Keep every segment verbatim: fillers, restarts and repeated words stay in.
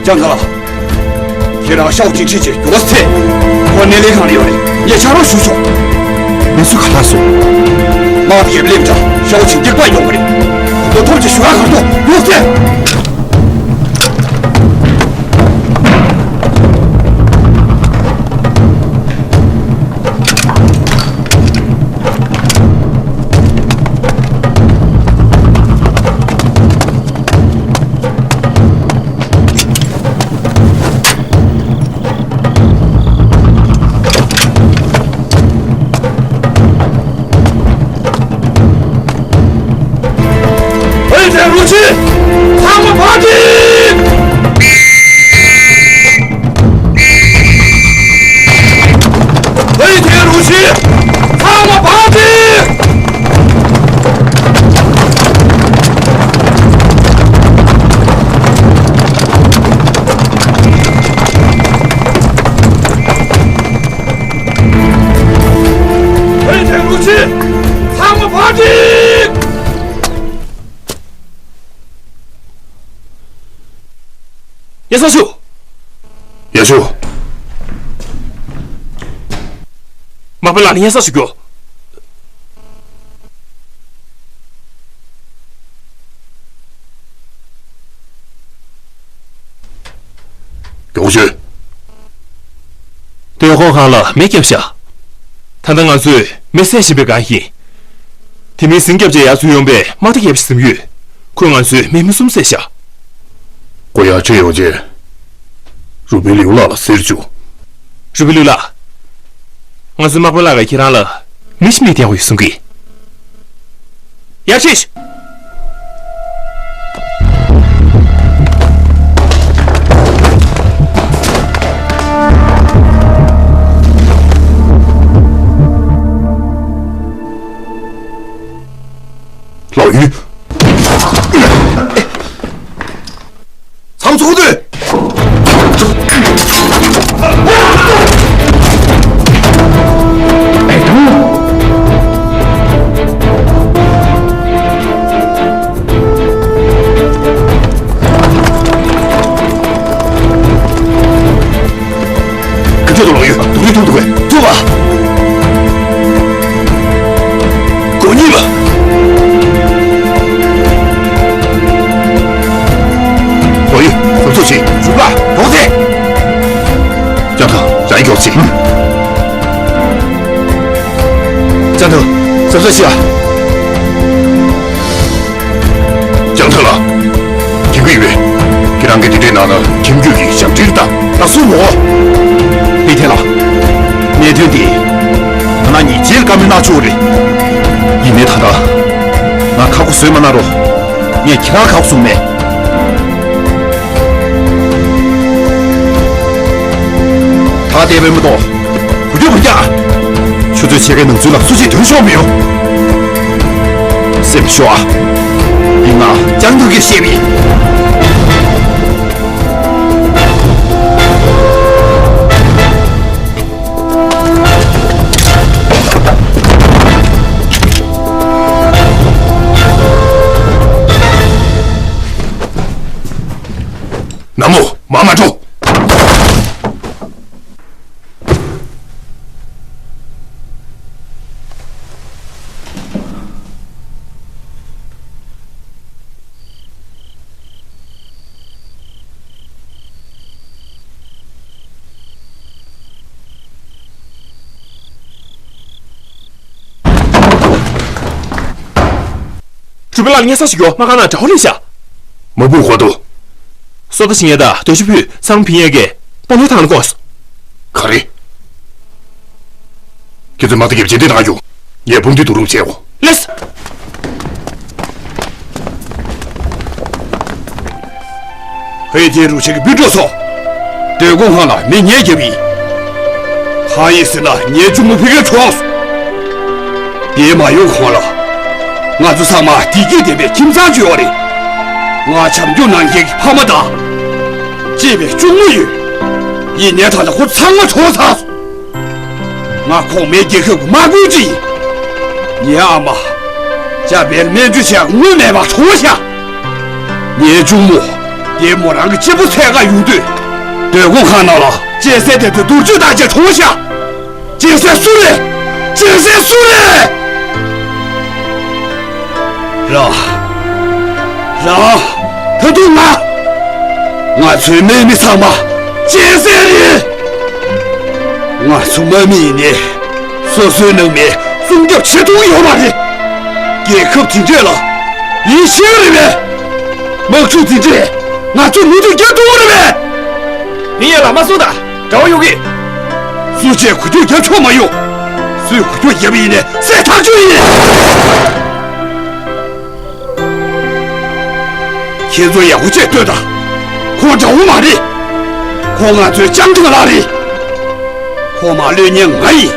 ལྕང་ཁ་ལགས། ཁྱེད་རང་ཤའོ་ཆིང་ཁྲིད་བྱས་རྒྱུགས་ལ་ཐེ། ཁོ་གནས་ལས་ཁང་ལ་ཡོད་རེད། ངས་ཕྱག་རོགས་ཞུ་ཆོག་གནས་ཚུལ་ག་རེ་སོང་། དམག་སྡེ་ཡི་སླེབས་དྲ་ཤའོ་ཆིང་སྟེགས་པ་ཡོང་གི་རེད། ཁོ་ཐོབ་ཅིག་ཞུ་ག་གར་ཐོག་རྒྱུགས་ལ་ཐེ། ཨེ་ཐེ་རུ་ཆི། ཚང་མ་ཕར་ཁྲིད། ཨེ་ཐེ་རུ་ཆི། ཚང་མ་ཕར་ཁྲིད། ཨེ་ཐེ་རུ་ཆི། ཚང་མ་ཕར་ཁྲིད། སྙན་སེང་ཞུ། ཡ་ཞུ། དམག་དཔོན་ལགས་ལ་སྙན་སེང་ཞུ་རྒྱུ། མགྱོགས་ཤོད། སྡོད་ཁང་ཁང་ལ་མེ་བརྒྱབ་ཤག་ད་ལྟ་ང་ཚོས་མེ་བསད་བཞིན་པའི་སྒང་ཡིན། དེ་མིན་ཟིང་བརྒྱབ་རྗེས་ཡར་འཛུལ་ཡོང་པའི་དམག་སྡེ་བརྒྱད་པ་ཞིག་འཛོམས་ཡོད། ཁོས་ང་ཚོའི་མེ་མི་གསུམ་བསད་ཤག་ཁོ་ཡར་ཁྲིད་ཡོང་རྗེས། རུ་སྦིན་ལིའུ་ལགས་ལ་ཟེར་བཅུག་རུ་སྦིན་ལིའུ་ལགས། ང་ཚོའི་དམག་དཔོན་ལགས་ཀྱིས་ཁྱེད་རང་ལ་མི་ཤི་མི་བསྟན་དགོས་གསུང་གི། ཡར་ཁྲིད། ལའོ་ཡུས། ཚང་མ་ཚུར་སྡོད། ཁ་ཐོག་ཏུ་ལོག་ཡོད། དུག་རིགས་འཐུང་འདུག་གས། འཐུང་བ། གོ་གཉིས་པ། ལོག་ཡོད། ཟབ་ཚོགས་བྱེད། རུ་པ་གྲོགས་མཛད། ལྕང་ཐང་རང་མགྱོགས་བྱེད། ལྕང་ཐང་ཟབ་ཚོགས་བྱེད་ཨ། ལྕང་ཐང་ལགས། མཁྱེན་གྱི་ཡོད་པས། ཁྱེད་རང་གིས་དེ་འདྲའི་གནང་ན་ཁྱིམ་རྒྱུད་ཀྱི་ཞབས་འདྲེན་དང་། ད་གསུངས་རོགས། པི་ཐེ་ལགས། གནད་དོན་འདི་ང་རང་ཉིད་རྗེས་ལ་བཀའ་མོལ་གནང་ཆོག་རེད། ཡིན་ནའི་ད་ལྟ་ང་ཁག་པོ་བཟོས་མ་གནང་རོགས། ངས་ཁྱེད་རང་ཁག་པོ་བཟུང་མེད། ད་བལྟས་པས་མ་གཏོགས། གུ་ཡངས་པོ་རྒྱག་ཆུ་ཚོད་ཕྱེད་ཀའི་ནང་ཚུན་ལ་སུ་གཅིག་ཐོན་ཆོག་མི་ཡོང་། སེམས་ཤོག་ཨ། འདི་ང་ལྕང་ཐང་གིས་བཤད་པ་ཡིན། ན་མོ། མར་མ་འགྲོ། རུ་པིན་ལགས་ལ་སྙན་སེང་ཞིག་ཡོད། དམག་ཁང་ནང་དགྲ་བོ་སླེབས་ཤག་མ་སྤུངས་གོ་ཐུབ། སོ་ད་ཞིང་ཡ་དང་རྡོ་ཆུ་ཕུད་ཚང་ཕིན་ཡ་གིས་སྤང་ལོའི་ཐང་ལ་བསྐོར་སོང་། ག་རེ། ཁྱེད་ཚོས་དམག་སྡེ་བརྒྱད་པ་རྗེས་འདེད་གནང་རྒྱུ། ངས་དཔུང་སྡེ་བསྡུ་རུབ་བྱས་འོང་། ལགས་སོ། ཧེ་ཐེ་རུ་ཆེ་གི་སྤུན་གྲོགས་ཚོ། སྡོད་ཁང་ཁང་ལ་མེ་ངས་བརྒྱབ་ཡིན། གང་ཡིན་ཟེར་ན་ངའི་གཅུང་མོ་ཕ་གིར་གྲོངས་སོང་། དེ་མ་ཡོང་གོང་ལ། ང་ཚོ་ཚང་མ་བདེ་སྐྱིད་ལྡན་པའི་ཁྱིམ་ཚང་ཅིག་ཡོད་རེད། ང་བྱམས་སྐྱོང་གནང་མཁན་གྱི་ཕ་མ་དང་། གཅེས་པའི་གཅུང་མོ་ཡོད། ཡིན་ནའི་ད་ལྟ་ཁོ་ཚང་མ་གྲོངས་ཚར་སོང་། ང་གོང་མའི་རྒྱལ་ཁབ་ཀྱི་དམག་དཔོན་ཅིག་ཡིན། ངའི་ཨ་མ། ཇ་པན་སྨན་བཅོས་བྱེད་ཡག་དངུལ་མེད་པར་གྲོངས་ཤག་ངའི་གཅུང་མོ། དེ་མོ་རང་གི་གཅེན་པོ་འཚོལ་ག་ཡོང་དུས། སྡོད་ཁང་ནང་ལ་སྤྱན་གསལ་དེ་ཚོ་རྡོ་བཅུད་དང་བཅས་གྲོངས་ཤག་སྤྱན་གསལ་སུ་རེད། སྤྱན་གསལ་སུ་རེད། རང་། རང་། ད་དུང་ང་། ང་ཚོའི་དམག་མི་ཚང་མ་སྤྱན་གསལ་རེད། ང་ཚོ་དམག་མི་ཡིན་ནའི། སོ་སོའི་ནང་མི་སྲུང་སྐྱོབ་བྱེད་ཐུབ་ཀྱི་ཡོད་མ་རེད། རྒྱལ་ཁབ་འདི་འདྲས་ལ་ཡིད་ཆེས་རེད་པས། དམག་འཁྲུག་འདི་འདྲས་ང་ཚོ་མུ་མཐུད་རྒྱག་ཐུབ་ཀྱི་རེད་པས། མི་ཡ་ལ་མ་སོང་ད་གྲྭ་བ་ཡོང་གི། སུ་གཅིག་གུ་ཐུག་རྒྱབ་ཆོག་མ་ཡོང་། སུས་གུ་ཐུག་རྒྱབ་པ་ཡིན་ནའི་བསད་ཐག་ཆོད་ཡིན། ཁྱེད་ཚོ་ཡག་པོ་བྱས་ལྟོས་དང་། ཁོང་དགྲ་བོ་མ་རེད། ཁོང་ང་ཚོའི་ལྕམ་དྲུང་ལགས་རེད། ཁོང་མ་གློད་མཁན་ང་ཡིན།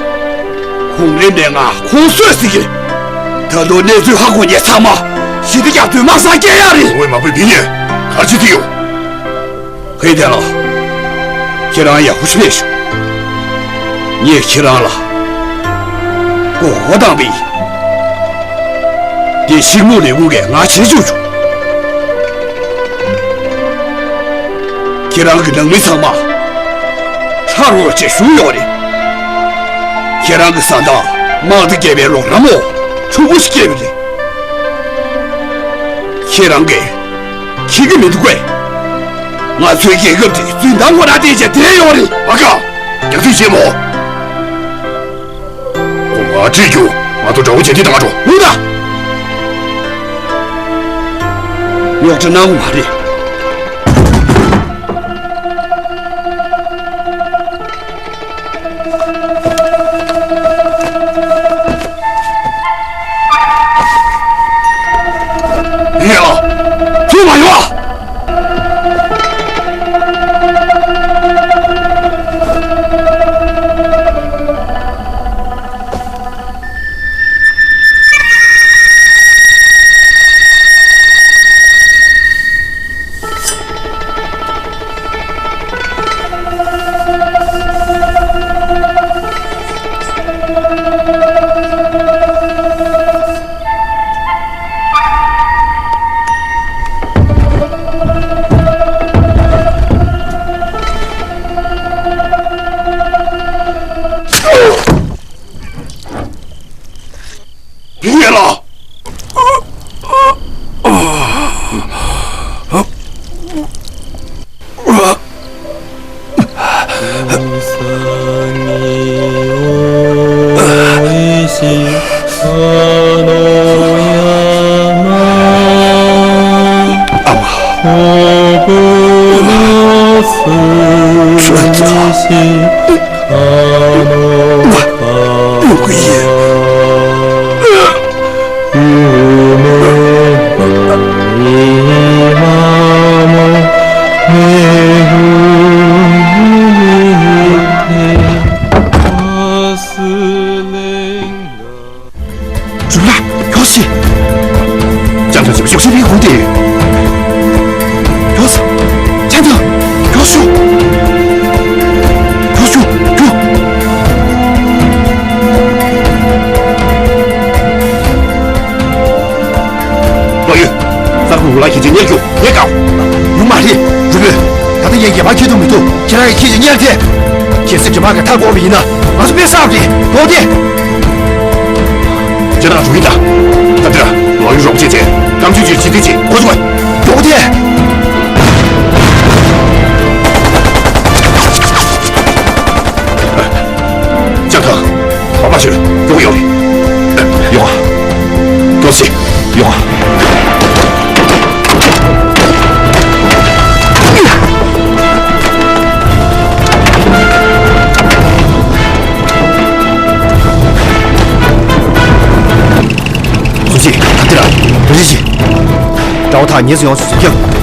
ཁོང་རིམ་པས་ང་ཁོང་གསོད་ཟེར་གི། ད་དུང་གནས་ཚུལ་ཧ་གོ་མཁན་ཚང་མ་ཞི་བདེ་རྒྱག་དུས་དམག་སར་སྐྱེལ་ཡག་རེད། འོས་མ་ཕོད་འདི་ཉིད་ག་རེ་བྱེད་ཀྱི་ཡོད། ཧེ་ཐན་ལགས། ཁྱེད་རང་ཡག་པོ་ཞིག་ཕེབས་ཤོག་ངས་ཁྱེད་རང་ལ་མགོ་སྐོར་བཏང་བ་ཡིན། འདི་ཕྱིར་མོ་ལས་ཁུངས་ཀྱིས་ང་བྱེད་བཅུག་བྱུང་། ཁྱེད་རང་གི་ནང་མི་ཚང་མ་ཧྲ་རོ་ཅེས་བཞུགས་ཡོད་རེད། ཁྱེད་རང་གི་བཟའ་ཟླ་དམག་སྡེ་བརྒྱད་པའི་རོགས་རམ་འོག་ཕྲུ་གུ་ཞིག་སྐྱེས་པ་རེད། ཁྱེད་རང་གིས་ཤེས་ཀྱི་མི་འདུག་གས། ང་ཚོའི་རྒྱལ་ཁབ་འདི་འཛིན་སྟངས་ཁོ་ན་བལྟས་བྱས་བསྡད་ཡོད་རེད། བ་ག་རྒྱག་རྩིས་བྱེད་མོ། ཁོ་མ་ཁྲིད་རྒྱུ་ང་ཚོ་དགྲ་བོ་བྱེད་དུས་དང་འགྲོ་འུ་ད། རྙོག་དྲ་གནང་གི་མ་རེད། ཡ། ཚུར་མ་ཡོང་ཡིན་ལ། གྲུབ་ལ། ཡོ་སི། ཅང་ཐང་ཆེན་པོ་ཤོག་ཤེས་པའི་ཁུངས་ཏེ། ཡོ་སི། ཅང་ཐང་། ཡོ་སི། ཡོ་སི། ཡོ། ལོ་ཡོད། གསར་ཁུག་འུ་ལག་ཁྱེད་ཀྱིས་གཉེར་རྒྱུ་ངས་དགའ། ཡོང་མ་རེད། རུ་བོས། ད་ལྟ་ངས་ངེས་པར་ཁྱེད་ཐུབ་མི་ཐུབ་ཁྱེད་རང་གིས་ཁྱེད་ཀྱིས་གཉེར་ཐལ། གལ་སྲིད་འདྲེ་དམག་གིས་མཐའ་བསྐོར་བ་ཡིན་ན་ང་ཚོ་དཔེ་བསགས་པ་རེད། འོ་དེ། ཁྱེད་རང་འགྲོ་གི་ད། ད་འདིར་ལོ་ཡུ་རོགས་བྱས་རྗེས་གཏམ་རྒྱུད་ཀྱི་ཇི་ལྟ་ཅིག་གོ་ཐུབ་པ། འོ་དེ། ལྕགས་ཐག་བ་པ་ཞིག་མགྱོགས་ཡོང་རེད། ཡོང་ཨ། ཀོ་སི། ཡོང་ཨ། ཀོ་སི། ད་འདིར་ཨ། ཀོ་སི་ཞིག་དགྲ་བོ་ཐག་ཉེ་ཙམ་ཡོང་སོང་ཟེར་ཀྱང་།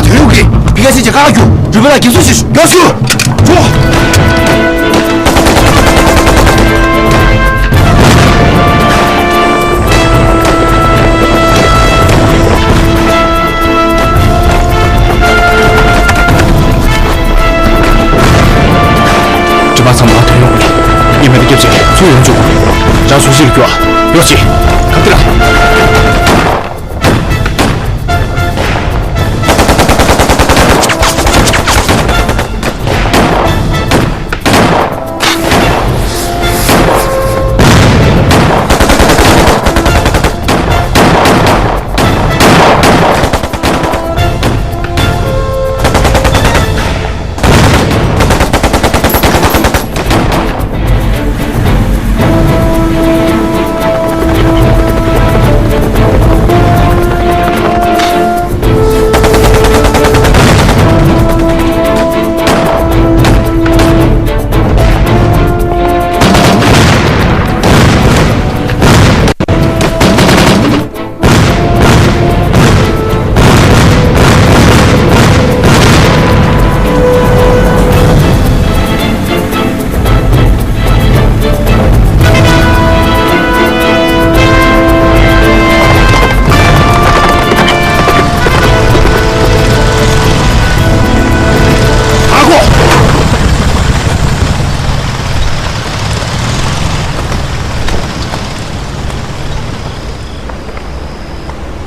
ཡོད་རུང་གི་ཕི་ཁ་སི་ཅེ་ཁ་ཁ་རྒྱུ་རུ་པེ་ལ་གི་སུ་ཞིག་རྒྱ་སུ་ཅོ། དྲི་མ་ཚང་མ་ཐོན་ཡོང་གི། ངས་མེ་མདའ་བརྒྱབ་བྱས་ཚུར་ཡོང་བཅུག་ཅང་སུ་ཞིག་ལ་རྒྱུ་ཨ་ཡོ་ཅི་ག་ཏི་ར།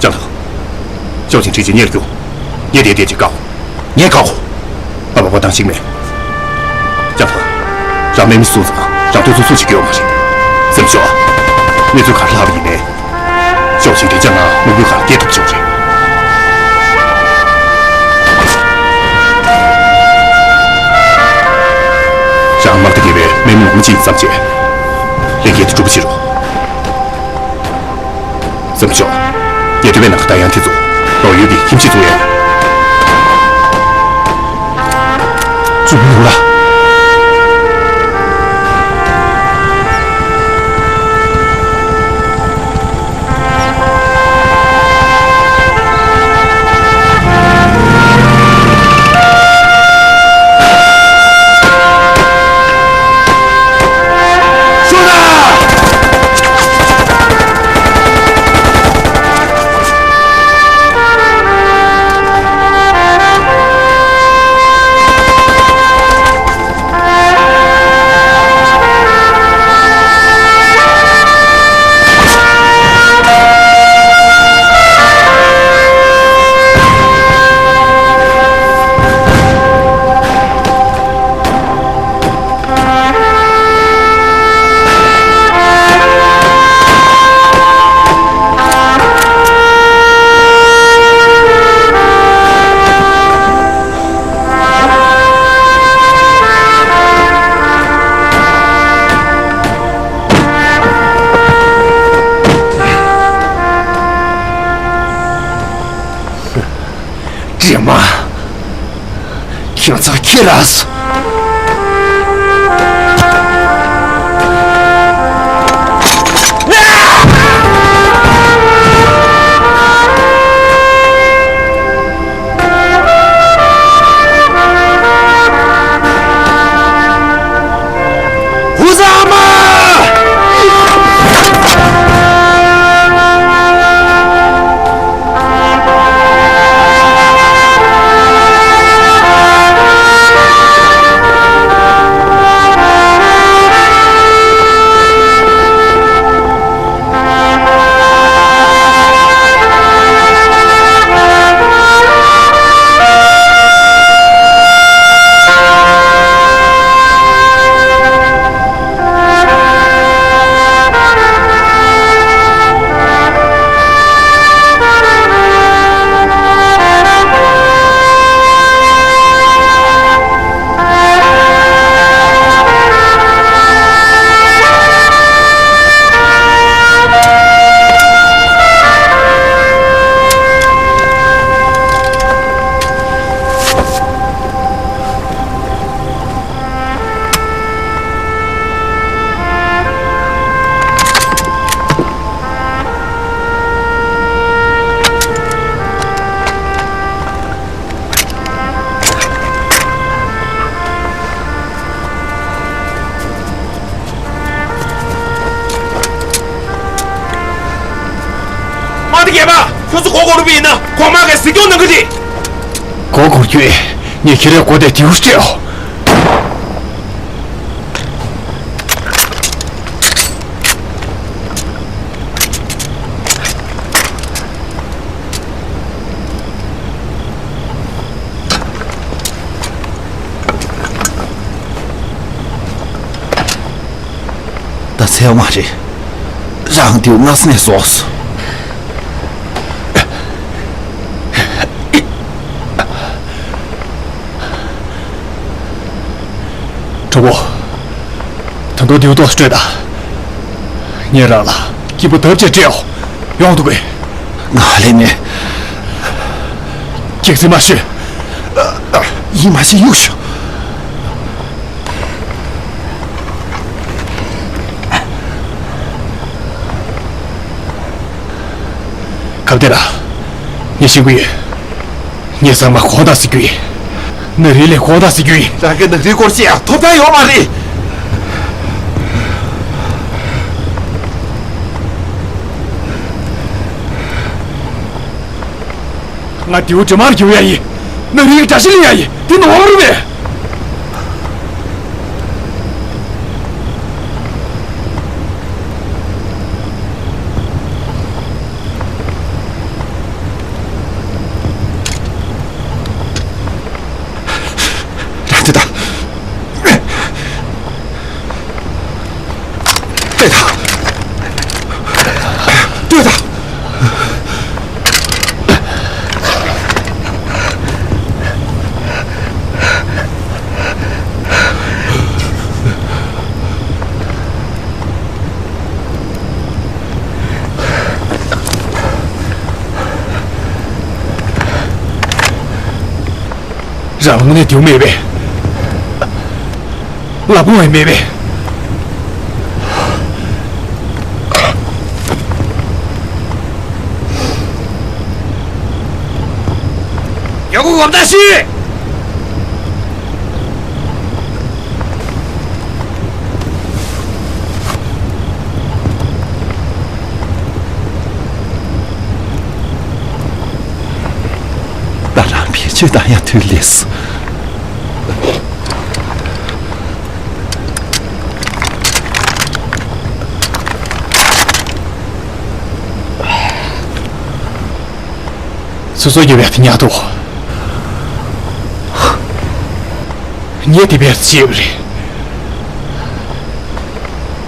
ལྕགས་ཐག་ཅོག་ཅིང་ཁྲིད་ཅིང་ཉེ་རུ་རྒྱུག་ངས་དེ་བལྟས་ཅིང་བཀག་ངས་བཀག་ཨ་པ་པ་དང་ཞིག་མེད། ལྕགས་ཐག་རང་མེད་མི་སུ་ཚང་རང་ཐོས་སུ་སུ་ཞིག་ཡོད་མ་རེད། སེམས་ཤོག་གནས་ཚུལ་ག་རེ་ལྷག་པ་ཡིན་ནའི། ཅོག་ཅིང་དེ་ཅང་ང་མུ་གུའི་ཁར་སྐྱེལ་ཐུབ་ཆོག་རེད། རང་དམག་སྡེ་བརྒྱད་པའི་མི་མི་ངོམ་ཅིག་ཙམ་བྱས། ལས་འགན་དེ་སྒྲུབ་པ་བྱེད་རོགས། སེམས་ཤོག་ཉེ་དུ་བའི་ནང་ཁ་ད་ཡང་དེ་ཚོ་ལོག་ཡོད་པའི་ཁྱིམ་གཞིས་ཚོ་ཡང་བཙུགས་མི་འདུག་ལ། དྲི་མ། ཁྱེད་ཚོ་ཁྱེར་ར་སོང་། བུ་ཚང་མ། ཨོ་རུ་པི་ཡིན་ན་གོང་མ་གི་གཟིགས་སྐྱོང་གནང་གི་རེད། མགོ་སྒུར་རྒྱུ་ཡིན། ངས་ཁྱེད་རའི་མགོ་དེ་དེའུར་སྤྲད་ཡོད། ད་ཚད་མ་རེད། རང་དེའུ་སྔ་ས་ནས་ཟོགས། གྲོགས་པོ། ད་དུང་དེའུ་ཏོག་སྤྲོད་དང་། ངས་རང་ལ་སྐྱིད་པོ་ལྡབ་བརྒྱ་སྤྲད་ཡོད། ཡོང་འདུག་གས། ང་ལས་ནས། གེགས་སེལ་མ་ཤོད། ཡིད་མ་ཆེས་གཡུག་ཤོག་གབ་དེ་ར། ངས་ཤེས་ཀྱི་ཡོད། ངས་ཚང་མ་གོང་དང་ཟེར་རྒྱུ་ཡིན། ནག་རིལ་ལས་གོང་དང་ཟེར་རྒྱུ་ཡིན། རང་གི་ནག་རིལ་སྐོར་ཞིག་ཡང་ཐོབ་ཐང་ཡོད་མ་རེད། ང་དེའུ་དྲི་མར་རྒྱུག་ཡ་ཡིན། ནག་རིལ་གྱི་དགྲ་ཤ་ལེན་ཡ་ཡིན། དེ་ནོར་བ་རུ་མེད། རང་དེ་ད། ལྟོས་དང་། ལྟོས་དང་། རང་དངོས་གནས་དེའུ་མེད་པས། ལབ་དགོངས་ཡང་མེད་པས། ཡག་པོ་ངོ་ཐག་ཤེས། ད་རང་བེད་སྤྱོད་བཏང་ཡ་དུས་ལས་སོ། སོ་སོ་རྒྱབ་ཡ་དེ་ཉག་འདུག་ངས་དེ་བས་བྱས་པ་རེད།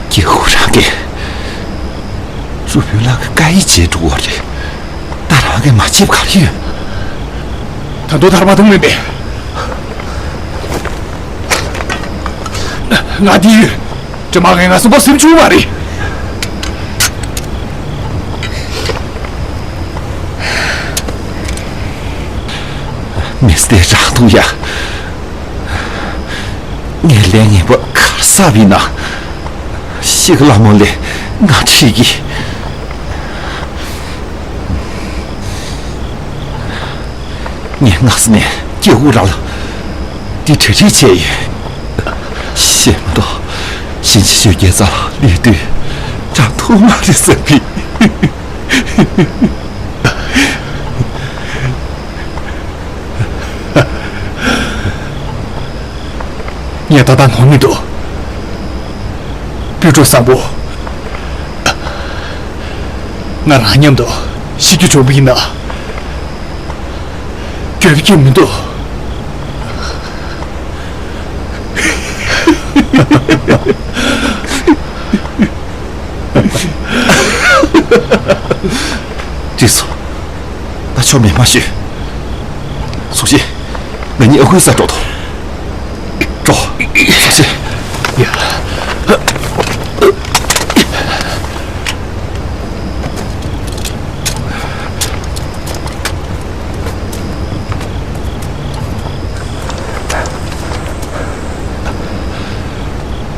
ཀྱེ་ཧུ། རང་གིས་གཙུག་ཕུད་ལགས་ཀྱི་བཀའ་ཡིག་བརྗེད་འགྲོ་བ་རེད། ད་རང་གིས་མ་བྱེད་པ་ག་རེ་ཡོད། ད་དུང་ཐར་པ་དུང་མིན་པས། ང་འདི་ཡོད། དྲི་མ་ངན་ང་སུ་པ་སེམས་ཆུང་མ་རེད། མི་སྟེར་རང་འདུག་ཡ། ངས་ལས་ངན་པ་གར་ཟ་བའི་ནང་ཤི་གི་ལ་མོ་ལས་ང་ཁྲིད་ཀྱི། ངས་སྔ་ས་ནས་སྐྱེ་བོ་རང་ལ་འདི་གྲ་སྒྲིག་བྱས་ཡོད། ཤེས་མ་གཏོགས་གཞན་ཕྱི་ཆོས་རྒྱལ་རྩ་ལ་སླེབས་དུས་འགྲམ་ཐུག་མ་རེད་བསམ་གི། ངས་ད་ལྟ་ནོར་མི་འདུག་སྤུན་གྲོགས་བཟང་པོ། ང་རང་མཉམ་དུ་ཤི་རྒྱུ་བྱུང་བ་ཡིན་ན། འགྱོད་པའི་སྐྱོན་མི་འདུག་འགྲིག་སོང་། ད་ཆོ་མེད་མ་ཞུ། སུ་ཞིག་ང་གཉིས་ཨ་ཁུའི་སར་འགྲོ་དོ། འགྲོ། སུ་ཞིག་ཡ།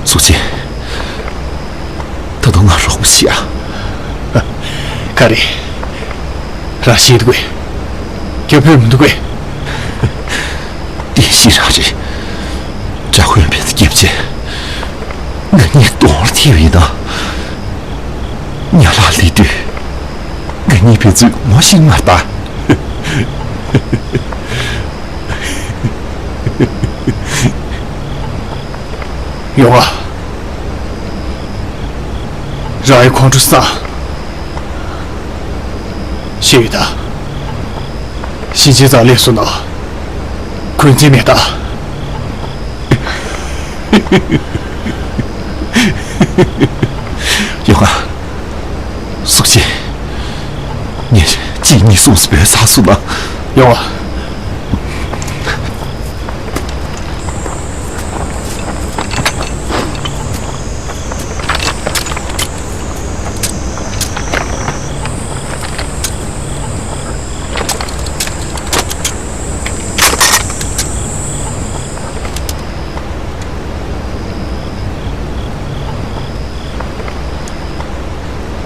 སུ་ཞིག་ད་དུང་ང་རོགས་པ་བྱེད་ཨ། ག་རེ། རང་ཤེས་འདུག་གས། རྒྱབ་ཕྱོགས་མི་འདུག་གས། བདེན་བཞི་རང་རེད། དགྲ་ཁོན་བེད་སྐྱེབ་ཆེ། ང་གཉིས་གདོང་ལ་ཐེབས་ཡིན་ན། ཉ་ལག་ལི་དུས། ང་གཉིས་བེད་ཚུལ་མོ་ཤིང་མ་ལྟ། ཡོང་ང་། རང་ཡི་ཁོང་ཁྲོ་སངས། ཤེས་ཡོད་ད། གཤིན་རྗེའི་རྩ་སླེབས་སོང་ན། འཁོན་འཛིན་མེད་ད། ཡོང་ང་། སུག་ཅི། ངས་གཅིག་གཉིས་གསུམ་སྤེལ་ཚར་སོང་ན། ཡོང་ང་།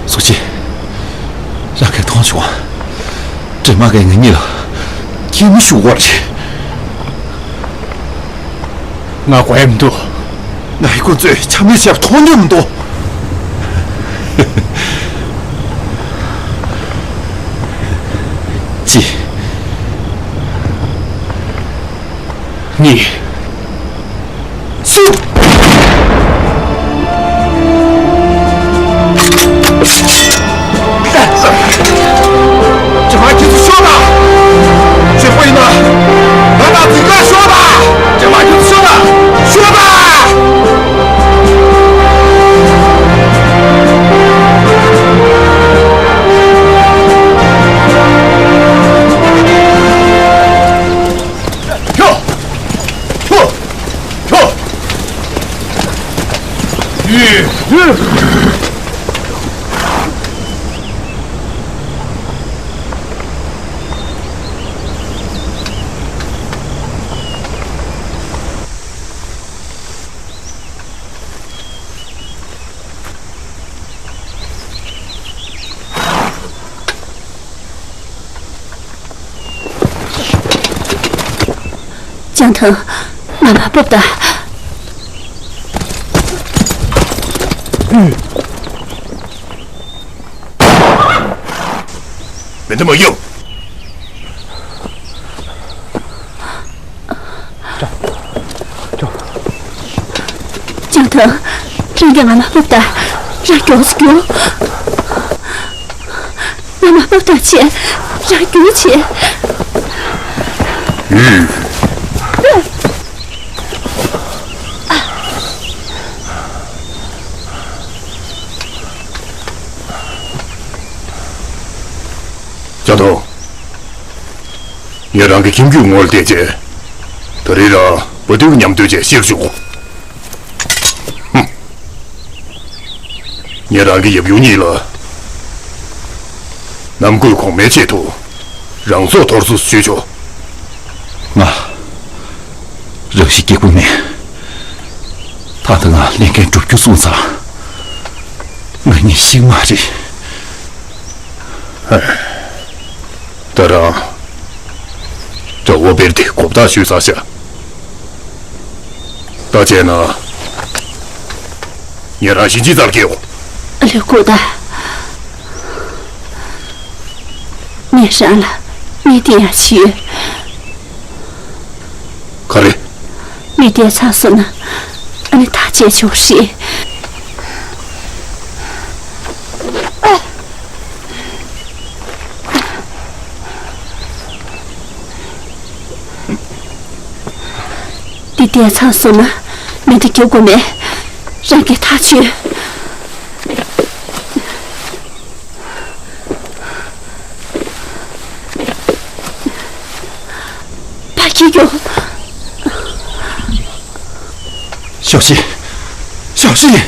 སུག་ཅི། རང་གིས་མཐོང་བྱུང་ང་། དྲི་མ་གིས་ང་གཉིས་ལ་སྐྱིལ་མོ་ཞུ་བར་བྱེད། ང་དགོས་ཡ་མི་འདུག་ང་ཡི་ཁོ་ཚོས་ཆ་མེད་བྱས་པ་མཐོང་རྒྱུ་མི་འདུག་གཅིག་གཉིས། གསུམ། ཇེ་མང་ཁྱེད་ཚོ་ཤོག་དང་། གཅིག་པུ་ཡིན་ན། ང་དང་འཛིན་གྲྭ་ཤོག་དང་། ཇེ་མང་ཁྱེད་ཚོ་ཤོག་དང་། ཤོག་དང་། ཁྱོ། ཁྱོ། ཁྱོ། ཡུས། ཡུས། ལྕང་ཐང་། ང་མར་ཕབ་དང་། མེ་མདའ་མ་གཡུག་ལྕང་ཐང་། རང་གིས་ང་མར་ཕབ་དང་། རང་མགྱོགས་སུ་རྒྱུགས། ང་མར་ཕབ་དང་བྱས། རང་རྒྱུགས་བྱས། ཡུས། ལྕང་ཐང་། ངས་རང་གི་ཁྱིམ་རྒྱུད་ངོ་ལ་བལྟས་རྗེས། ད་རེས་རང་བ་དུ་མཉམ་སྡོད་བྱས་ཤེར་བྱུང་། ཧུམ། ངས་རང་གི་ཡབ་ཡུམ་གཉིས་ལ། ནམ་དགུང་གོང་མའི་ཆེད་དུ། རང་སྲོག་འདོར་སོང་ཞུས་ཆོག་ང་། རང་ཤི་སྐྱིད་པོ་མེད། ད་ལྟ་ང་ལས་འགན་སྒྲུབ་རྒྱུ་གསུངས་ཚར། ང་གཉིས་ཤི་མ་རེད། ད་རང་། དགྲ་བོ་བེར་ཏེ་གོ་བརྡ་ཞུས་ཚར་ཤག་ད་བྱས་ན། ངས་རང་གཤིན་རྗེའི་རྩར་སྐྱེལ་འོང་། ལེགས་གོ་ད། ངས་རང་ལ་མིག་སྟོན་ཡང་བྱས་ཡོད། ག་རེ། མིག་བསྡད་ཚར་སོང་ན། ཨ་ནི་ཐག་བཅད་ཆོག་རེད། འདི་བསྡད་ཚར་སོང་ན། མེ་མདའ་རྒྱག་དགོས་མེད། རང་གིས་ཐག་ཆོད། ཕར་འཁྱེར་རྒྱུགས། ཞའོ་ཤིན། ཞའོ་ཤིན།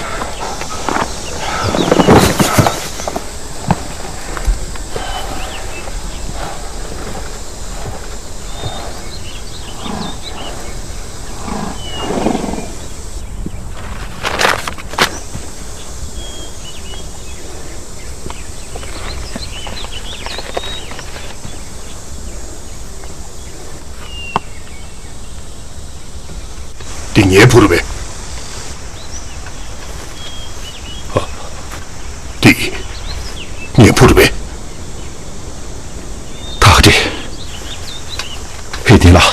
འདི་ངའི་བུ་རེད་པས། ཨ། འདི་ངའི་བུ་རེད་པས། ཐག་རེད། ཧེ་ཏིན་ལགས།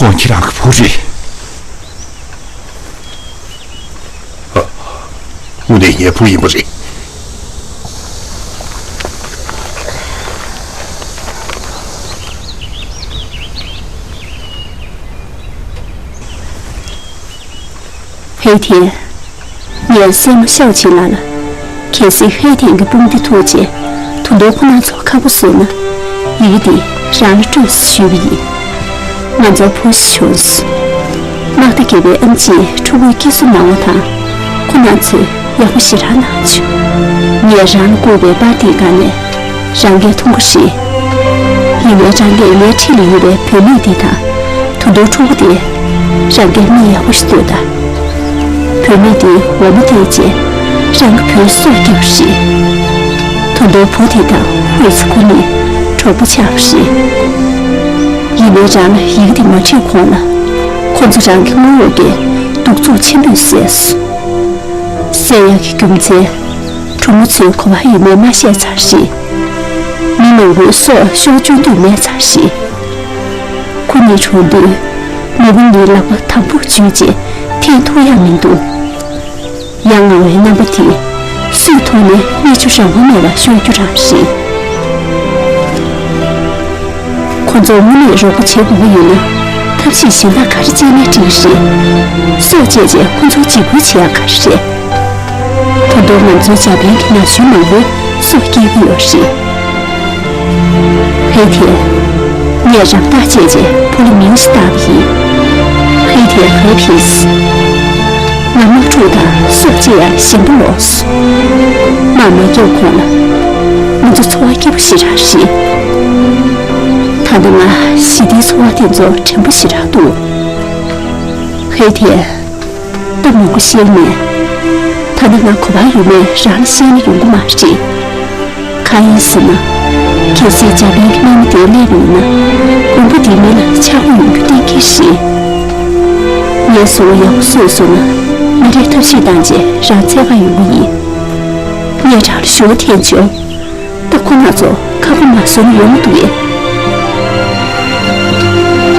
ཁོང་ཁྱེད་རང་གི་བུ་རེད། ཨ། དངོས་གནས་ངའི་བུ་ཡིན་པ་རེད། ཧེ་ཐེ། ངས་སྲས་མོ་ཤའོ་ཆིན་ལགས་ལ། གལ་སྲིད་ཧེ་ཐེ་གི་དཔུང་སྡེ་ཐུག་རྗེས་ད་དུང་ཁོ་རང་ཚོ་ཁག་པོ་བཟོས་ན། ཡི་གེ་འདི་རང་ལ་སྤྲོད་ཟེར་ཞུས་པ་ཡིན། ང་ཚོར་བུ་ཞིག་བྱུང་སོང་། དམག་སྡེ་བརྒྱད་པའི་ཨེམ་ཆིས་ཕྲུ་གུའི་སྐྱེ་གཟུགས་སྣང་བ་དང་། ཁོ་རང་ཚོས་ཡག་པོ་ཞེ་དྲག་གནང་བྱུང་། ངས་རང་ལ་བསྐུར་བའི་པར་དེའི་སྒང་ནས། རང་གིས་མཐོང་གི་རེད། ཡིན་ནའི་རང་གིས་ངའི་འཁྲིས་ལ་ཡོད་པའི་བུད་མེད་འདི་དང་། ད་དུང་ཕྲུ་གུ་དེ། རང་གིས་མི་ཡག་པོ་ཞིག་འདུག་ད། བུད་མེད་དེའི་འོ་མ་བལྟས་རྗེས། རང་གི་བུའི་སྲོག་སྐྱོབ་པ་རེད། ད་དུང་བུ་དེ་དང་ཧུའེ་ཙི་ཁོ་གཉིས་གྲོགས་པོ་ཆགས་པ་རེད། ཡིན་ནའི་རང་ལ་ཡི་གེ་དེ་མ་བྲིས་གོང་ལ། ཁོ་ཚོ་རང་གི་དངུལ་འོག་གི་གདུག་རྩུབ་ཆེན་པོས་བསད་སོང་། བསད་ཡག་གི་རྒྱུ་མཚན། གྲོགས་མོ་ཚོའི་གོ་བ་ཡིན་མིན་མ་ཤེས་ཚར་རེད། མི་མང་པོའི་སྲོག་ཤོར་བཅུག་འདོད་མེད་ཚར་རེད། ཁོ་གཉིས་གྲོངས་དུས། ནུ་བོ་གཉིས་ལག་པ་དམ་པོར་འཇུས་རྗེས་འཐེན་ཐུབ་ཡག་མི་འདུག། ཡ་ང་བའི་རྣམ་པ་དེ། སུས་མཐོང་ནའི་རྨས་སྐྱོན་རང་དབང་མེད་པ་ཤོར་རྒྱུ་རང་རེད། ཁོ་ཚོར་དངོས་གནས་རོགས་པ་བྱེད་དགོས་ཀྱི་ཡོད་ན། ཐབས་ཤེས་གཞན་དག་ག་རེ་སྤྱད་ནའི་འགྲིག་གི་རེད། སྲོག་བཅད་རྗེས་ཁོ་ཚོར་འཇིགས་སྐུལ་བྱེད་ཡག་ག་རེ་རེད། ད་དུང་ང་ཚོའི་འཇར་པན་གྱི་ན་གཞོན་མང་པོའི་སྲོག་སྐྱེལ་གྱི་ཡོད་རེད། ཧེ་ཐེ། ངས་རང་ཐག་བཅད་རྗེས་བུ་ལ་མིང་ཞིག་བཏགས་པ་ཡིན། ཧེ་ཐེ་ཧེ་ཕིས། ང་དམག་འཁྲུག་དང་སྲོག་བཅད་ཡག་ཞན་པོ་ལོས། དམག་མ་རྒྱག་གོང་ལ། ང་ཚོ་འཚོ་བ་སྐྱིད་པོ་ཞེ་དྲག་རེད། ད་ལྟ་ང་ཞི་བདེའི་འཚོ་བ་དེ་ཚོ་དྲན་པོ་ཞེ་དྲག་འདུག། ཧེ་ཐེ། སྟབས་མི་བདེ་ཤེས་མེད། ད་ནི་ང་གོ་བ་ཡོད་མེད་རང་ལ་བཤད་ན་ཡོང་གི་མ་རེད། གང་ཡིན་ཟེར་ན། གལ་སྲིད་འཇར་པན་གྱི་དམག་མི་དེ་སླེབས་ཡོང་ན། དགོན་པ་འདིའི་མི་ལ་ཆག་སྒོ་ཡོང་རྒྱུ་གཏན་འཁེལ་རེད། ངས་བཟོ་བ་ཡག་པོ་བཟོས་སོང་ན། མི་རེས་ཐབས་ཤེས་བཏང་རྗེས་རང་འཚོལ་ག་ཡོང་གི་ཡིན། ངས་རང་ལ་ཞུ་བ་འཐེན་བྱུང་། ད་ཁོ་ང་ཚོ་ཁག་པོ་མ་བཟོ་ན་ཡོང་མི་འདུག་གས། ཅང་ཁྲོ།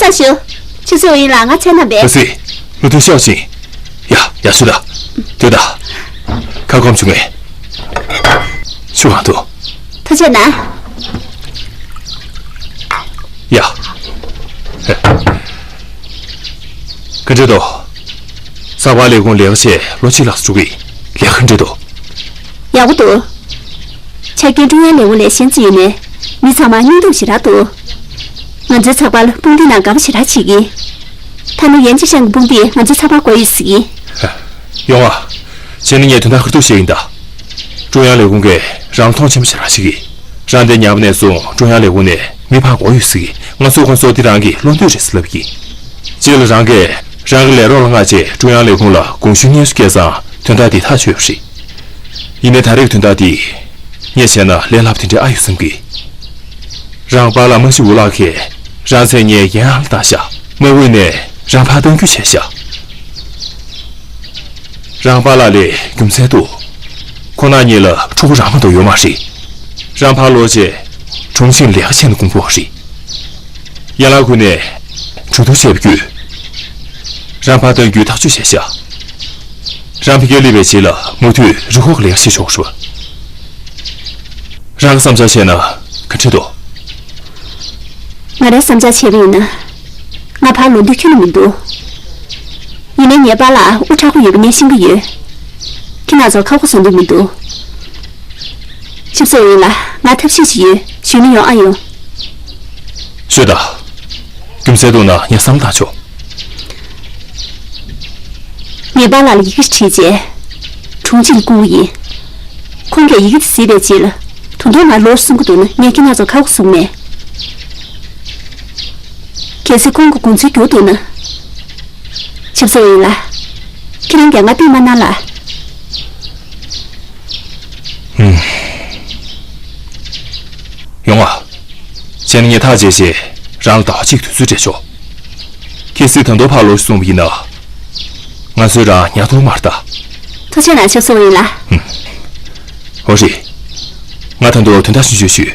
ལྷན་ཞུ། ཆུ་ཚོད་ཡིན་ལ་ང་ཚད་ན་བས། ལྷ་སྲས། བློ་མཐུན་ཤའོ་ཆིན། ཡ་ཡ་ཤུ་ད། དེ་ད། ཁ་སྐོམ་བྱུང་ངས། ཆུ་གང་འདུག། ཐུགས་རྗེ་གནང་། ཡ། ཧེ། ག་འདྲ་འདུག། ཚགས་པར་ལས་ཁུངས་ལས་ཀ་བྱས་ལོ་གཅིག་ལྷག་འགྲོ་གི། ལས་ཀ་འདྲ་འདུག། ཡག་པོ་འདུག། ཆ་རྐྱེན་ཀྲུང་དབྱང་ལས་ཁུངས་ལས་གཞན་ཚོ་ཡིན་ནའི་མི་ཚང་མ་སྙིང་སྡུག་ཞེ་དྲག་འདུག། ང་ཚོའི་ཚགས་པར་དཔུང་སྡེ་ནང་དགའ་པོ་ཞེ་དྲག་བྱེད་ཀྱི། ཐ་ན་ཡན་ཅི་ཤང་གི་དཔུང་སྡེས་ང་ཚོའི་ཚགས་པར་དགོས་ཡོད་ཟེར་གྱི། ཡོང་ཨ། བྱས་ན་ངས་དོན་དག་ཁ་ཐུག་བཤད་ཡིན་ད། ཀྲུང་དབྱང་ལས་ཁུངས་ཀྱིས་རང་ལ་མཐོང་ཆེན་པོ་ཞེ་དྲག་བྱེད་ཀྱི། རང་འདིར་ཉར་བ་ནས་བཟུང་ཀྲུང་དབྱང་ལས་ཁུངས་ནས་མི་ཕར་དགོས་ཡོད་ཟེར་གྱི། ང་ཚོས་ཁོང་ཚོར་འདི་རང་གི་བློ་འདོད་རེད་ཟེར་ལབ་ཀྱི། རྗེས་ལ་རང་གིས་རང་གི་ལས་རོགས་ལ་མངགས་རྗེས་ཀྲུང་དབྱང་ལས་ཁུངས་ལ་དགོངས་ཞུའི་སྙན་སེང་སྐྱེལ་ཙང་དོན་དག་འདི་ཐག་ཆོད་པ་རེད། ཡིན་ནའི་ད་རེས་ཀྱི་དོན་དག་འདི། ངས་བྱས་ན་ལས་སླ་པོ་དེ་འདྲ་ཨ་ཡོད་བསམ་གི། རང་པཱ་ལགས་དམག་སྤྱི་ཝུ་ལགས་ཀྱིས་རང་མཚན་སྙན་ཡན་ཨན་ལ་བཏང་ཤག། དམག་ཨུད་ནས་རང་ཕར་གཏང་རྒྱུ་བྱས་ཤག། རང་པཱ་ལགས་ལས་རྒྱུ་མཚན་འདུག། ཁོང་རྣམ་གཉིས་ལ་ཕྲུ་གུ་རང་མ་གཏོགས་ཡོད་མ་རེད། རང་ཕར་ལོག་རྗེས་གྲོང་ཁྱེར་ལས་ཀ་བྱས་ནས་སྐུ་འཁོར་བ་རེད། ཡན་ལག་ཁུལ་ནས་གྲོས་བསྡུར་བྱས་པ་བརྒྱུད། རང་ཕར་གཏང་རྒྱུའི་ཐག་གཅོད་བྱས་ཤག། རང་ཕ་གིར་སླེབས་པའི་རྗེས་ལ་མུ་མཐུད་རི་ཁོག་ལས་ཀ་བྱེད་ཆོག་རེད་པ། རང་གི་བསམ་འཆར་བཤད་ན་ག་འདྲ་འདུག། ང་རའི་བསམ་འཆར་བྱས་པ་ཡིན་ན། ང་ཕར་ལོག་འདོད་ཁྱོན་ནས་མི་འདུག། ཡིན་ནའི་ངའི་པཱ་ལགས་དབུ་དྲག་པོ་ཡོད་པ་ངས་ཤེས་ཀྱི་ཡོད། ཁྱེད་རང་ཚོར་ཁག་པོ་བཟོ་འདོད་མི་འདུག། ཆུ་ཚོད་ཡིན་ལ་ང་ཐབས་ཤེས་ཤིག་ཡོད། ཞུས་ན་ཡོང་ཨ་ཡོང་། ཤོད་ད། རྒྱུ་མཚན་འདུག་ན་ངས་བསམ་བློ་བཏང་ཆོག་ངས་པཱ་ལགས་ལ་ཡི་གེ་བྲིས་རྗེས། དྲུང་ཆེ་ལ་བསྐུར་བ་ཡིན། ཁོང་གིས་ཡི་གེ་དེ་གཟིགས་པའི་རྗེས་ལ། ད་དུང་ང་ལོགས་གསུང་གི་འདུག་ན་ངས་ཁྱེད་རང་ཚོར་ཁ་ཁུ་གསུངས་མེད། གལ་སྲིད་ཁོང་གིས་དགོངས་ཚུལ་བསྒྱུར་འདུག་ན། ཆབ་སྲིད་ཡིན་ལ། ཁྱེད་རང་གིས་ང་བསྟུན་མ་གནང་ལ། ཡོང་ང་། བྱས་ན་ངས་ཐག་བཅད་རྗེས་རང་ལ་ཟླ་བ་གཅིག་དུས་ཚོད་སྤྲད་ཆོག་གལ་སྲིད་ད་དུང་ཕར་ལོག་སོང་བ་ཡིན་ན། ང་ཚོས་རང་ཉར་ཐུབ་མ་རེད་ད། ཐུགས་རྗེ་གནང་ཆབ་སྲིད་ཡིན་ལ། ཨོ་རེད། ང་ད་དུང་དོན་དག་ཆུང་ཆུང་ཞུ།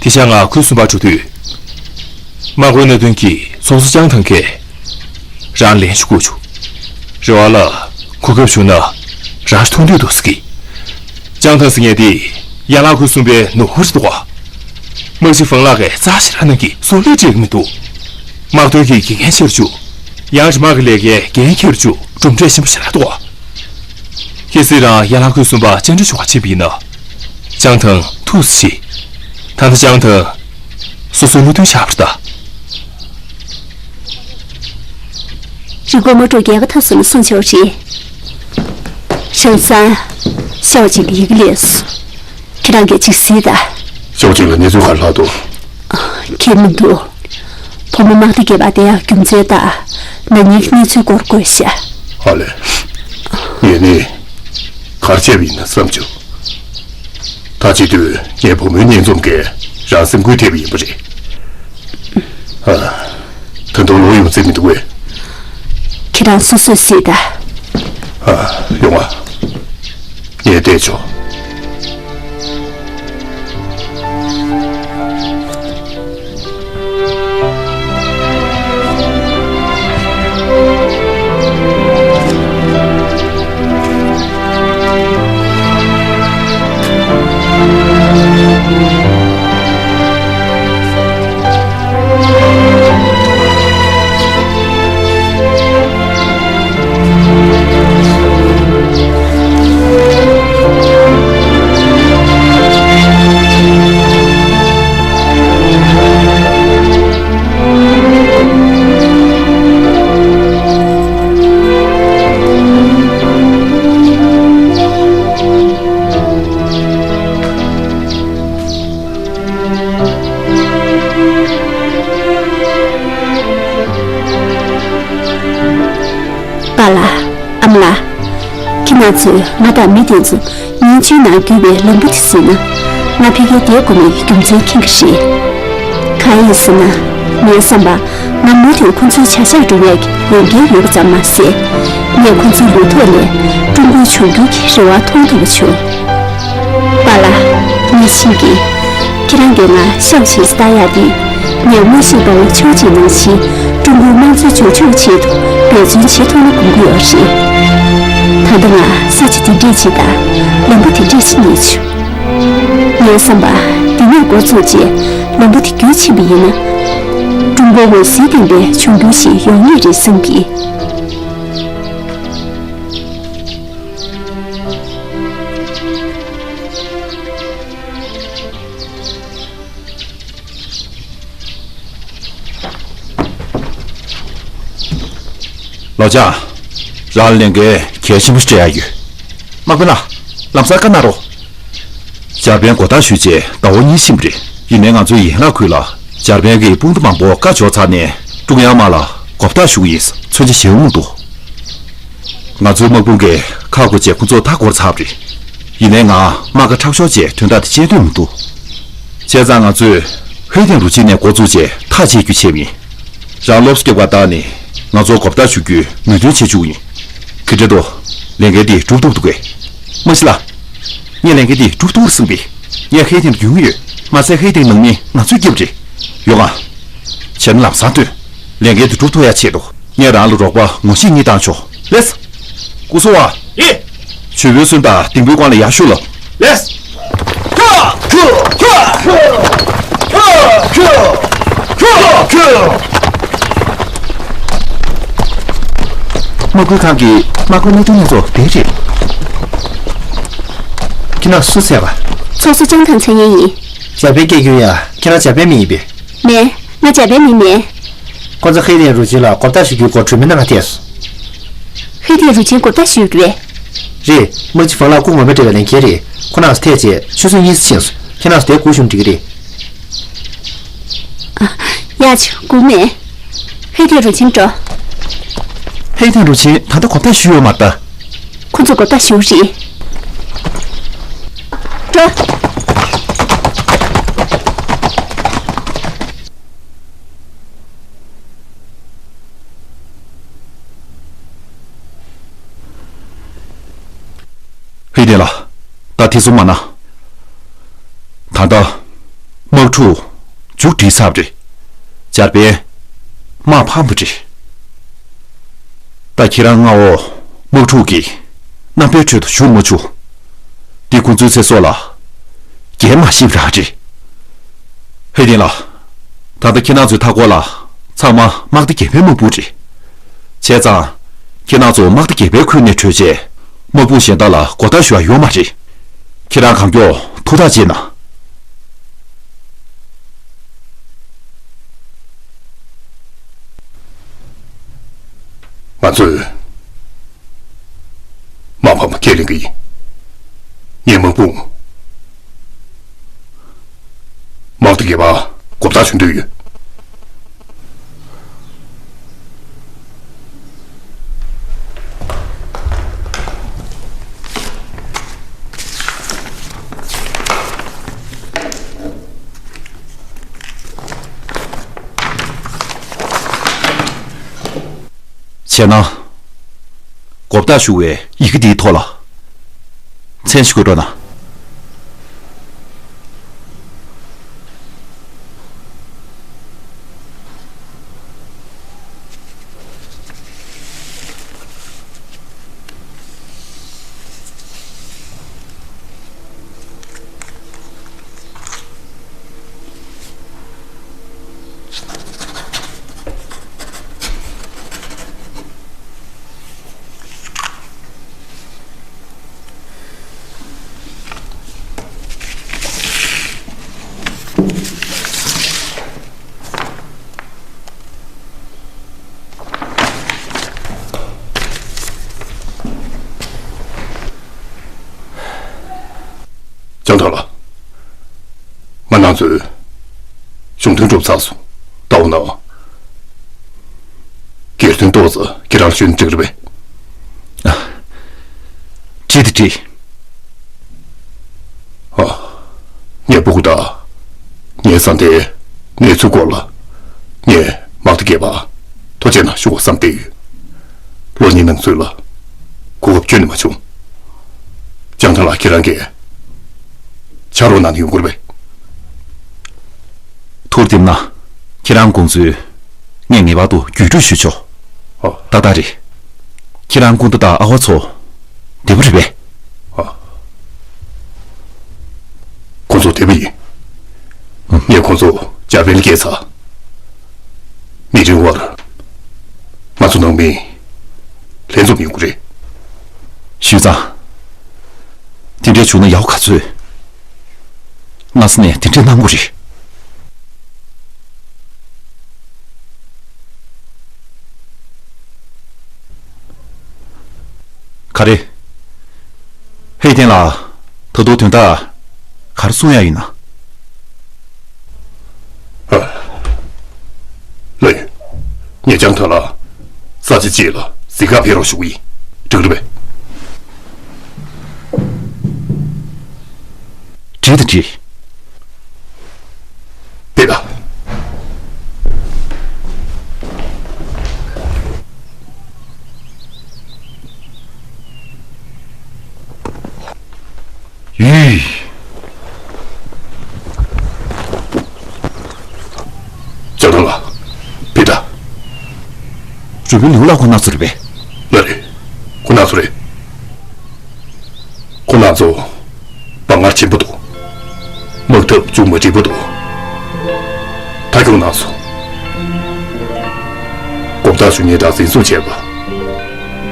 དེ་ཤ་ང་ཁུལ་གསུམ་པར་འགྲོ་དུས། དམག་དཔོན་སྣ་བདུན་གྱི་ཚོགས་གཙོ་ལྕང་ཐང་གིས་རང་ལན་ཞུ་དགོས་བྱུང་། རེ་བ་ལ་གོ་སྐབས་བྱུང་ན་རང་ཐུག་འདོད་འདུག་ཟེར་གི། ལྕང་ཐང་ཟེར་མཁན་དེ་ཡན་ལག་ཁུལ་གསུམ་པའི་ནུབ་ཕྱོགས་རེད་འདུག་ག་དམག་སྤྱི་ཧྥང་ལགས་ཀྱིས་རྩ་ཞེ་དྲག་གནང་གི་བཟོ་ལས་སྤྲད་གི་མི་འདུག་དམག་དོན་གྱི་དགེ་རྒན་ཆེར་བཅུག་ཡང་རི་དམག་གི་ལས་ཀའི་འགན་འཁྱེར་བཅུག་གྲུབ་འབྲས་ཆེན་པོ་ཞེ་དྲག་འདུག་ག་གལ་སྲིད་རང་ཡན་ལག་ཁུལ་གསུམ་པ་བཅར་འདྲི་ཞུ་བར་ཕྱིན་པ་ཡིན་ན། ལྕང་ཐང་ཐུགས་སུ་ཆེ། ད་ལྟ་ལྕང་ཐང་སོ་སོའི་བློ་མཐུན་ཆགས་པ་རེད་ད། རི་མགོ་དམག་འཁྲུག་རྒྱལ་ཁ་ཐོབ་སོང་ན་གསུང་ཆོག་རེད། ཧྲན་སན། ཤའོ་ཅིན་གྱི་ཡི་གེ་སླེབས་སོང་། ཁྱེད་རང་གིས་ཅིག་གཟིགས་དང་། ཤའོ་ཅིན་ལ་གནས་ཚུལ་ག་རེ་ལྷག་འདུག་ཁྱེད་མི་འདུག་ཕོ་མོ་དམག་སྡེ་བརྒྱད་པ་དེ་ཡང་རྒྱུ་མཚན་དང་། ན་ནིང་གི་གནས་ཚུལ་སྐོར་བཀོད་ཤག་ཨ་ལས། ངས་ནི། ག་རེ་བྱས་པ་ཡིན་ན་བསམ་བྱུང་། ད་བྱེད་དུས་ངའི་བུ་མོའི་གཉེན་འཛོམས་ཀྱིས་རང་སེམས་འགུལ་ཐེབས་པ་ཡིན་པ་རེད། ཨ། ད་དུང་ལོག་ཡོང་རྩིས་མི་འདུག་གས། ཁྱེད་རང་སོ་སོས་གཟིགས་དང་། ཨ། ཡོང་ང་། ངས་བལྟས་ཆོག་པཱ་ལགས། ཨ་མ་ལགས། ཁྱེད་རྣམ་ཚོས་ང་དང་མི་དེ་ཚོ་ཉིན་བཅུའི་ནང་བརྒྱུད་པའི་ལམ་བུ་དེ་གཟིགས་ན། ང་ཕ་གིར་བསྡད་དགོས་མིན་རྒྱུ་མཚན་མཁྱེན་གྱི་རེད། གང་ཡིན་ཟེར་ན། ངའི་བསམ་པར་ང་མུ་མཐུད་ཁོ་ཚོའི་བྱ་གཞག་སྒྲུབ་ཡག་གི་ལས་འགན་ཡོད་པ་ཙམ་མ་ཟད། ངས་ཁོ་ཚོའི་ལུས་ཐོག་ནས་ཀྲུང་གོའི་འབྱུང་འགྱུར་གྱི་རེ་བ་མཐོང་ཐུབ་པ་བྱུང་། པཱ་ལགས། ངས་ཤེས་ཀྱི། ཁྱེད་རང་གིས་ང་ཤའོ་ཆིན་ཟེར་ལྟ་ཡག་དེ། ངས་དངོས་གཞིའི་དཔའ་བོ་ཆའོ་ཆིན་ནང་བཞིན་ཀྲུང་གོའི་དམངས་གཙོའི་འབྱོར་ཕྱུག་ཆེད་དུ་འབད་བརྩོན་བྱེད་ཐུབ་ན་དགོངས་ཀྱི་ཡོད་རེད། ད་ལྟ་ང་ས་ཆ་དེ་འདྲས་ཅིག་དང་ལམ་བུ་དེ་འདྲས་ཅིག་རྙེད་བྱུང་། ངའི་བསམ་པར་འདི་ནས་འགོ་བཙུགས་རྗེས་ལམ་བུ་དེ་བརྒྱུད་ཕྱིན་པ་ཡིན་ན། ཀྲུང་གོའི་འོད་ཟེར་ལྡན་པའི་འབྱུང་འགྱུར་ཞིག་ཡོང་ངེས་རེད་བསམ་གྱི། ལགས་འཇག་རང་ལ་ལས་འགན་གལ་ཆེན་པོ་ཞིག་སྤྲད་ཡག་ཡོད། དམག་དཔོན་ལགས། ལམ་སང་བཀའ་གནང་རོགས། འཇར་པན་མགོ་བཏགས་ཞུས་རྗེས་ཟླ་བ་གཉིས་ཕྱིན་པ་རེད། ཡིན་ནའི་ང་ཚོའི་ཡན་ལག་ཁུལ་ལ་འཇར་པན་གྱི་དཔུང་སྡེ་མང་པོ་བཀའ་འབྱོར་ཚར་ནས་ཀྲུང་དབྱང་དམག་ལ་མགོ་བཏགས་ཞུ་གི་ཡིན། མཚོན་ཆ་བཞེས་འོང་འདུག་ང་ཚོའི་དམག་དཔུང་གིས་ཁག་དགོས་བྱས་ཁོ་ཚོ་མཐའ་བསྐོར་ཚར་བ་རེད། ཡིན་ནའི་ང་དམག་སྒར་མཁྲེགས་ཤོར་བྱས་དོན་དག་དེ་ཤེས་འདོད་མི་འདུག་བྱས་ཙང་ང་ཚོས་ཧེ་ཐེན་རུ་ཆིང་ནས་འགོ་བཙུགས་བྱས་ཐག་བཅད་རྒྱུ་བྱས་པ་ཡིན། རང་སློབ་གསོ་རྒྱབ་པ་བཏང་ནས་ང་ཚོར་མགོ་བཏགས་ཞུ་རྒྱུའི་མོས་མཐུན་བྱེད་བཅུག་གི་ཡིན། ག་འདྲ་འདུག་ལས་འགན་འདི་སྒྲུབ་ཐུབ་འདུག་གས། མ་གཞི་ལ། ངས་ལས་འགན་འདི་སྒྲུབ་ཐུབ་རེད་བསམ་པས། ངས་ཧེ་ཐེན་ལ་རྒྱུས་ཡོད། མ་ཟད་ཧེ་ཐེན་ནང་མི་ང་ཚོའི་སྐྱབས་རེད། ཡོང་ང་། བྱས་ན་ལམ་སང་ཐོན། ལས་འགན་འདི་སྒྲུབ་ཐུབ་ཡག་ཆེད་དུ། ངས་རང་ལ་རོགས་པ་ངོ་ཤེས་གཉིས་བཏང་ཆོག་ལགས་སོ། སྐུ་སྲུང་བ། ཡེ། ཇུས་འབུལ་གསོལ་དང་ལྡིང་པའི་སྒང་ལ་ཡར་ཞུ་ལབ། ལགས་སོ། དམག་ཁུལ་ཁང་གི་དམག་དཔོན་གནས་སྟངས་དེ་ཚོ་དེ་རེད། ཁྱེད་རང་སུ་ཟེར་བ། ཚོགས་གཙོ་ལྕང་ཐང་ཚེ་རིང་ཡིན། འཇར་པན་སྐད་ཁྱོད་ཡ། ཁྱེད་རང་འཇར་པན་མི་ཡིན་པས། མེད། ང་འཇར་པན་མི་མེད། ཁོ་ཚོ་ཧེ་ཐན་རུ་ཆེན་ལ་གོ་བརྡ་ཞུ་རྒྱུའི་སྐོར་གྲོས་མོལ་གནང་ག་ཐད་སོང་། ཧེ་ཐན་རུ་ཆེན་གོ་བརྡ་ཞུས་ཡོད་རེད་པས། རེད། དམག་སྤྱི་ཧྥང་ལགས་སྐུ་ངོ་མ་སྤྲད་པའི་ལས་འགན་རེད། ཁོ་རང་ཚོ་ཐད་བྱས་ཆུ་ཚོད་གཉིས་ཙམ་ཕྱིན་སོང་། ཁྱེད་རང་ཚོ་དེར་སྒུག་བཞུགས་ན་འགྲིག་གི་རེད། ཡག་བྱུང་། སྒུག་མེད། ཧེ་ཐན་རུ་ཆེན་འགྲོ། ཧེ་ཐན་རུ་ཆེན་ད་ལྟ་གོ་བརྡ་ཞུས་ཡོད་མ་རེད་ད། ཁོ་ཚོ་གོ་བརྡ་ཞུ་རེད། འགྲོ། ཧེ་ཐན་ལགས། ད་ཐེ་ཚོམ་མ་གནང་། ད་ལྟ་དམག་འཁྲུག་མཇུག་སྒྲིལ་ཚར་བ་རེད། འཇར་པན་དམག་ཕམ་པ་རེད། ད་ཁྱེད་རང་མངའ་འོག་དམག་འཁྲུག་གི་རྣམ་པའི་ཁྲོད་དུ་ཞུགས་མ་བཅུག་འདི་ཁོང་ཚོའི་ཚེ་སྲོག་ལ་འགན་མ་ཞིག་རག་རེད། ཧེ་ཐན་ལགས། ད་ལྟ་ཁྱེད་རང་ཚོའི་མཐའ་འཁོར་ལ་ཚང་མ་དམག་སྡེ་བརྒྱད་པའི་དམག་དཔུང་རེད། བྱས་ཙང་། ཁྱེད་རང་ཚོ་དམག་སྡེ་བརྒྱད་པའི་ཁུལ་ནས་བྲོས་རྗེས་དམག་དཔུང་གཞན་དག་ལ་གོ་བརྡ་ཞུ་ཡ་ཡོད་མ་རེད། ཁྱེད་རང་གང་མགྱོགས་ཐུགས་ཐག་བཅད་གནང་། ང་ཚོས་དམག་ཕམ་ཁས་ལེན་གྱི་ཡིན། ངས་དམག་དཔུང་དམག་སྡེ་བརྒྱད་པར་གོ་བརྡ་ཞུ་འདོད་ཡོད། བྱས་ན། གོ་བརྡ་ཞུ་བའི་ཡི་གེ་འདིའི་ཐོག་ལ་མཚན་ཞིག་འགོད་རོགས་གནང་། ལྕང་ཐང་ལགས། ང་རང་ཚོའི་གཞུང་དོན་གྲུབ་ཚར་སོང་། ད་འོ་ན། སྒེར་དོན་ཏོག་ཙམ་ཁྱེད་རང་ལ་ཞུས་ན་འགྲིག་རེད་པས། ཨ། འགྲིག་དང་འགྲིག་ཨ། ངའི་སྤུ་གུ་དང་། ངའི་བཟའ་ཟླའི་གནས་ཚུལ་སྐོར་ལ། ངས་དམག་སྡེ་བརྒྱད་པར་ཐུགས་རྗེ་གནང་ཞུ་དགོས་བསམ་བསྡད་ཡོད། ལོ་གཉིས་ནང་ཚུད་ལ་གོ་སྐབས་ཁྱོན་ནས་མ་བྱུང་། ལྕང་ཐང་ལགས་ཁྱེད་རང་གིས་ཕྱག་རོགས་གནང་ན་ཡོང་གི་རེད་པས། ཐུགས་རྗེ་གནང་། ཁྱེད་རང་དགོངས་ཚུལ་ངས་ངེས་པར་དུ་བརྒྱུད་སྤྲོད་ཞུ་ཆོག་ཨ། ཏག་ཏག་རེད། ཁྱེད་རང་སྐུ་ཟླ་དང་ཨ་ཕ་ཚོ་བདེ་པོ་རེད་པས། ཨ། ཁོང་ཚོ་བདེ་པོ་ཡིན། ངས་ཁོང་ཚོ་འཇར་པན་ལ་སྐྱེལ་ཚར། མི་རིང་བར་ང་ཚོ་ནང་མི་ལྷན་འཛོམས་ཡོང་གི་རེད། ཞུས་ཙང་། དེ་འདྲ་བྱུང་ན་ཡག་པོ་ག་ཚོད། སྔ་ས་ནས་དེ་འདྲ་གནང་དགོས་རེད། ག་རེ། ཧེ་ཐན་ལགས། ད་དུང་དོན་དག་ག་རེ་གསུང་ཡ་ཡིན་ན། ཨ། ལགས་ཡིན། ངས་ལྕང་ཐང་ལ་ས་ཆ་གཅིག་ལ་གཟིགས་གར་ཕེབས་རོགས་ཞུ་གི་ཡིན། འགྲིག་རེད་པས། འགྲིག་དང་འགྲིག་ཕེབས་ལ། ཡུས། ལྕང་ཐང་ལགས། ཕེབས་ད། རུས་སྦལ་ལིའུ་ལགས་ཁོང་རྣམ་ཚོ་རེད་པས། ལགས་རེད། ཁོང་རྣམ་ཚོ་རེད། ཁོང་རྣམ་ཚོ་དཔའ་ངར་ཆེན་པོ་འདུག་དམག་འཐབ་མཇུག་མ་སྒྲིལ་པ་འདུག་མཐའ་སྐྱོང་གནང་སོང་། གོ་བརྡ་ཞུ་མཁན་དང་འཛིན་བཟུང་བྱས་པ་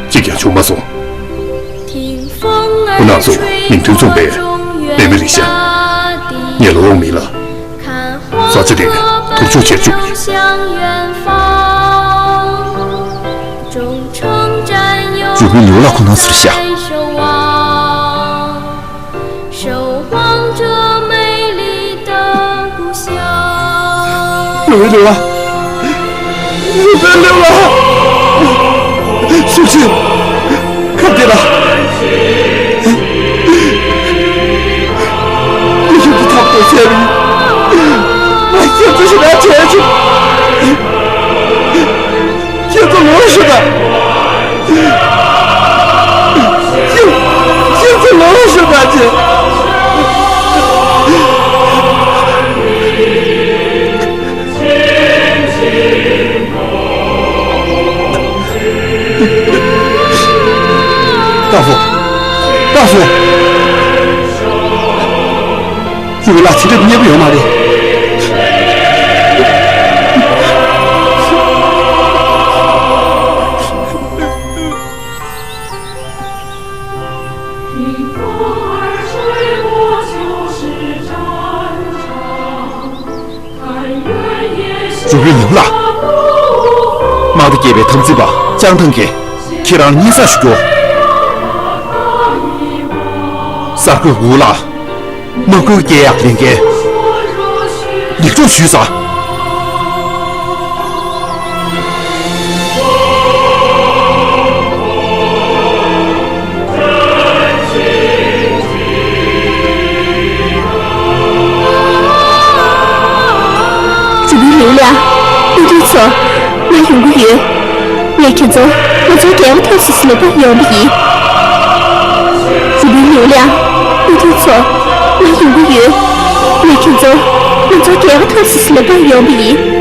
གཅིག་ཀྱང་བྱུང་མ་སོང་། ཁོང་རྣམ་ཚོ་མིང་དོན་མཚུངས་པའི་མེ་མེ་རི་ཤ། ངས་ལོ་འོག་མི་ལ་ས་ཆ་དེ་དུར་འཇུག་བྱེད་བཅུག་ཡིན། ལུས་ལ་ཁོ་ན་ཟེར་ཤག་ལུས་ལུས་ལ། ལུས་པའི་ལུས་ལ། སུ་ཆེ། ཁ་བདེ་ལ། ཁྱེད་ཀྱི་ཐབས་དང་བྱས་པས། ང་ཁྱེད་ཚོ་ཞེ་དྲག་བྱས་བྱུང་། ཁྱེད་ཚོ་ལོངས་སྤྱོད་དང་། ཁྱེད་ཁྱེད་ཚོ་ལོངས་སྤྱོད་དང་བྱས། སྟག་ཚང་། སྟག་ཚང་། ཁྱེད་ཀྱི་ལག་ཆ་འདྲ་མཉེས་པོ་ཡོད་མ་རེད། ཇོ་བོའི་ལུས་ལ། དམག་སྡེ་བརྒྱད་པའི་དམ་འཛིན་པ་ལྕང་ཐང་གིས་ཁྱེད་རང་ལ་སྙན་སེང་ཞུ་རྒྱུ། གསར་འགོད་འུ་ལགས། དམག་སྐུལ་སྐྱེལ་ཡག་ལས་འགན་ལེགས་གྲུབ་ཞུས་ས། ཇོ་བོའི་ལུས་ལ། དབུ་ཁྲིད་ཚོ། ང་ཡོང་གི་ཡོད། ངས་ཁྱེད་ཚོ་ང་ཚོའི་རྒྱལ་ཁབ་ཐོབ་ཟིན་ཟིན་ལ་ཕར་ཡོང་བ་ཡིན། ཇོ་བོའི་ལུས་ལ། དབུ་ཁྲིད་ཚོ། ང་ཡོང་གི་ཡོད། ངས་ཁྱེད་ཚོ་ང་ཚོའི་རྒྱལ་ཁབ་ཐོབ་ཟིན་ཟིན་ལ་ཕར་ཡོང་བ་ཡིན།